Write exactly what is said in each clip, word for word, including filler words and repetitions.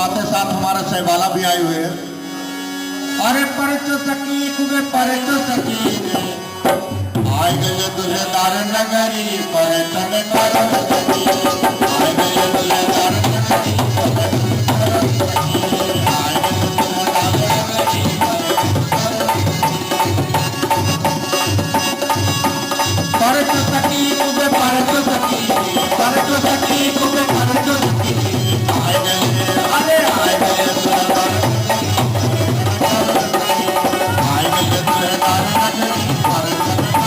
साथ साथ हमारे सहबाला भी आए हुए हैं। अरे परचो सखी खूबे परचो सखी रे, आए गए दुल्हेदार नगरी, परचो सखी, आए गए दुल्हेदार नगरी, परचो सखी, आए गए दुल्हेदार नगरी, परचो सखी खूबे परचो सखी, परचो सखी खूबे परचो सखी, आए गए, अरे आए गए दुल्हेदार, आए गए दुल्हेदार नगरी, परचो सखी।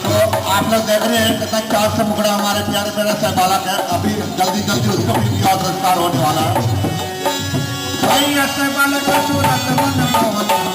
तो आप लोग देख रहे हैं कितना चाल से मुखड़ा हमारे प्यारे प्यारे सहबाला का, अभी जल्दी जल्दी उसको भी विवाह संस्कार होने वाला है। भैया सहबाला का सूरत मन मोहन।